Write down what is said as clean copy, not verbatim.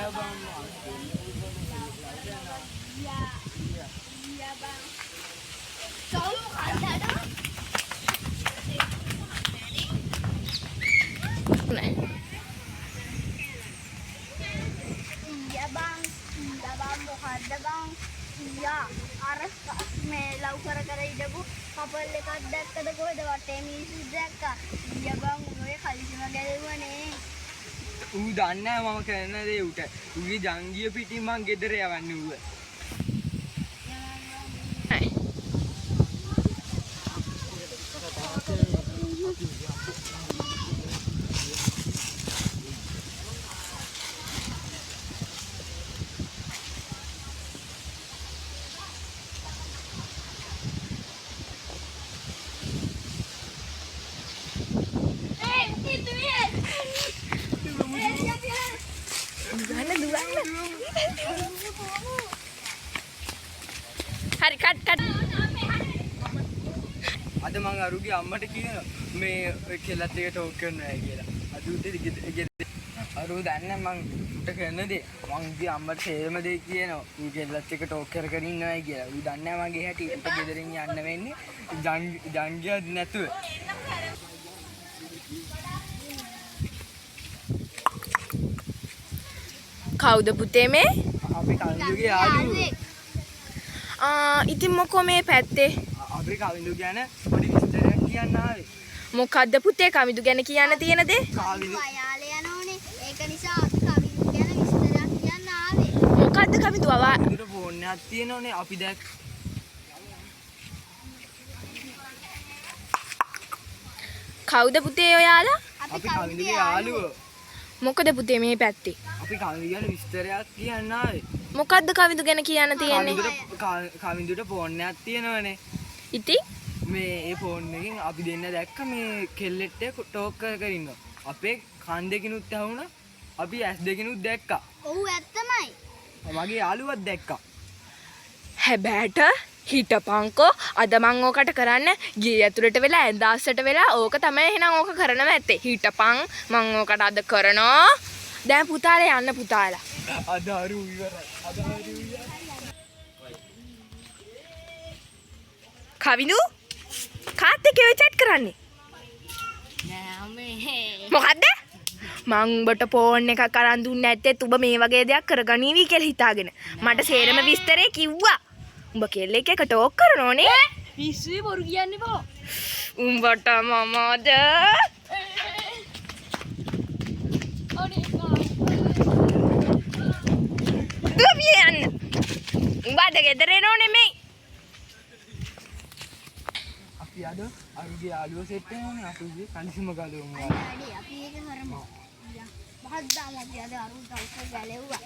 නෑ බං. යා යා බං. කවුරු කන්දට? නෑ. යා බං, යා බං, මොකද්ද බං? යා අර මේ ලව් කර කර ඉඳපු කපල් එකක් දැක්කද කොහෙද වටේ මිනිස්සු දැක්කා. යා බං උගේ කලිසම ගැලුවනේ. ඌ දන්නේ නෑ මම කරන දේ ඌට. ඌගේ ජංගිය පිටින් මං ගෙදර යවන්නේ ඌව. නෑ. ඒ උකි තුමියේ. දුවන්න දුවන්න. හරි, කට් කට්. අද මං අරුගේ අම්මට කියනවා මේ ඔය කෙල්ලත් එක්ක ටෝක් කරනවා කියලා. අද උදේ ගෙදර අරු දන්නේ මං උට කරන දේ. මං උගේ අම්මට සේරම දේ කියනවා. ඌ කෙල්ලත් එක්ක ටෝක් කර කර ඉන්නවා කියලා. ඌ දන්නේ නැහැ මගේ හැටි. උට ගෙදරින් යන්න වෙන්නේ ජංගියක් නැතුව. කවුද පුතේ මේ? අපි කවිඳුගේ යාළුවෝ. ආ, ඉතින් මොකෝ මේ පැත්තේ? අපි කවිඳු ගැන පොඩි විස්තරයක් කියන්න ආවේ. මොකද්ද පුතේ කවිඳු ගැන කියන්න තියෙන දේ? කවිඳු වයාලේ යනෝනේ. ඒක නිසා අපි කවිඳු ගැන විස්තරයක් කියන්න ආවේ. මොකද්ද කවිඳු අවා කවිඳුට ෆෝන් එකක් තියෙනවනේ අපි දැක් කවුද පුතේ ඔයාලා? අපි කවිඳුගේ යාළුවෝ. මොකද පුතේ මේ පැත්තේ? අපි කවිඳු ගැන විස්තරයක් කියන්න ආවේ. මොකද්ද කවිඳු ගැන කියන්න තියෙන්නේ? කවිඳුට ෆෝන් එකක් තියෙනවනේ. ඉතින් මේ ඒ ෆෝන් එකෙන් අපි දෙන්න දැක්ක මේ කෙල්ලෙක්ට ටෝක් කර කර ඉන්නවා. අපේ කන් දෙකිනුත් ඇහුණා. අපි ඇස් දෙකිනුත් දැක්කා. ඔව් ඇත්තමයි. මගේ යාළුවත් දැක්කා. හැබැට හිටපන්කෝ, අද මං ඕකට කරන්න ගේ ඇතුළට වෙලා ඇඳ අස්සට වෙලා ඕක තමයි එහෙනම් ඕක කරනව ඇත්තේ. හිටපන්, මං ඕකට අද කරනවා. දැන් පුතාලා යන්න පුතාලා. අද අරු ඉවරයි. අද අරු ඉවරයි. කවිඳු කාත් එක්ක ඔය චැට් කරන්නේ? නෑ මේ. මොකද්ද? මං උඹට ෆෝන් එකක් අරන් දුන්නේ නැත්තේ උඹ මේ වගේ දෙයක් කරගනීවි කියලා හිතාගෙන. මට සේරම විස්තරේ කිව්වා. උඹ කෙල්ලෙක් එක්ක ටෝක් කරනෝනේ. පිස්සුවේ, බොරු කියන්න එපා. උඹට මමද අනේ. දුවිය යන්න. උඹ අද ගෙදර එනෝ නෙමෙයි. අපි අද අරුගේ යාළුවෝ සෙට් වෙනවනේ. අපි උගේ කලිසම ගලවමු. අනේ අඩේ අපි ඒක කරමු. යා මහත් දාමු අපි අද අරු දවස් ගැලෙව්වා.